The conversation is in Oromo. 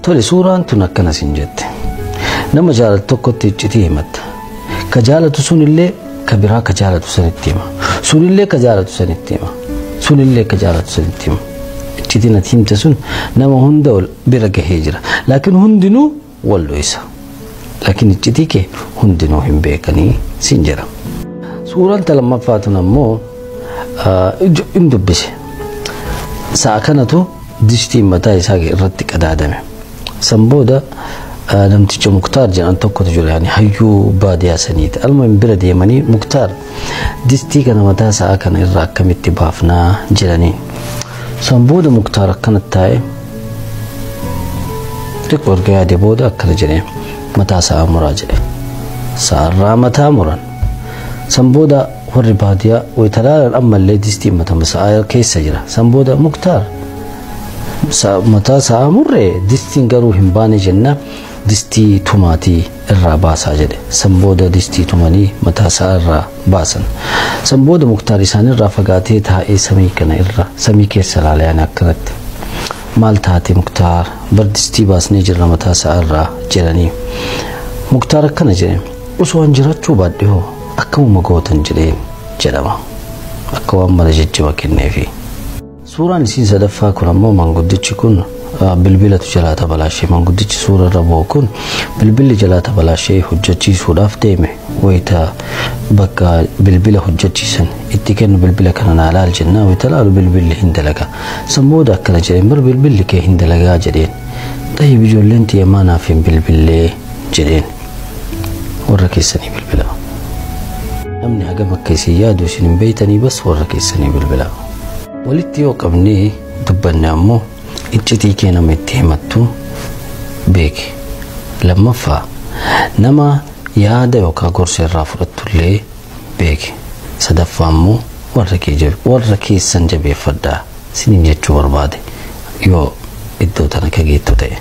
Tole, suuraan tun akkana sin jette. Nama jaalatu tokkotti iccitii himatta. Ka jaalatu sunillee ka biraa ka jaalatu sanitti hima. Sunillee ka jaalatu sanitti hima. Sunillee ka jaalatu sanitti hima. Iccitiin ati himte sun nama hunda ol bira gahee jira. Laakiin hundinuu wal dhoysa. Laakiin iccitii kee hundinuu hin beekanii sin jedha. Suuraan ta lammaffaa tun ammoo hin dubbise. Sa'a kanatu distiin mataa isaa irratti qadaadame. San booda namticha Muktaar jedhan tokkotu jira, yani hayyuu baadiyaa saniiti. Alma bira deemanii, "Muktaar, distii kana mataa sa'a kana irraa akkamitti baafnaa?" jedhanii. San booda Muktaar akkanatti taa'e, xiqqoo erga yaade booda akkana jedhee, "Mataa sa'a muraa," jedhe. Sa'arraa mataa muran. San booda warri baadiyaa wayita laalan ammallee distiin matama sa'aa keessa jira. San booda, "Muktaar, mataa sa'aa murree, distiin garuu hin baane jenna, distii tumaatii irraa baasaa," jedhe. San booda distii tumanii mataa sa'aa irraa baasan. San booda Muktaar isaanirraa fagaatee taa'ee samii kana irra samii keessa ilaalee akkanatti. "Maal taate, Muktaar? Bar distii baasnee jirra mataa sa'aa irraa," jedhanii. Muktaar akkana jedhe, "Osoo an jiraachuu baadhe hoo akkamuma gootan?" jedheen jedhama. Akka waan mala jajjaba kenneefi. Suuraan isiin sadaffaa kun ammoo maanguddichi kun bilbilatu jalaa tabalaashee. Maanguddichi suura irra bu'u kun bilbilli jalaa tabalaashee hojjechiisuudhaaf deeme. Wayita bakka bilbila hojjechiisan itti kennu, "Bilbila kana naa laal," jennaa, wayita laalu bilbilli hin dalagaa. San booda akkana jedheen, "Bar bilbilli kee hin dalagaa," jedheen. "Tayyib, ijoolleen tiyya naaf hin bilbillee?" jedheen. Warra keessanii bilbila. Namni hagam akka isin yaadu isin hin beeytanii, bas warra keessanii bilbila. Walitti yoo qabnee dubbanne ammoo iccitii kee nama itti himattu beeki. Lammaffaa, nama yaada yookaan gorsa irraa fudhattullee beeki. Sadaffaa ammoo warra keessan jabeeffadhaa siniin jechuu barbaade yoo iddoo tana ka geettu ta'e.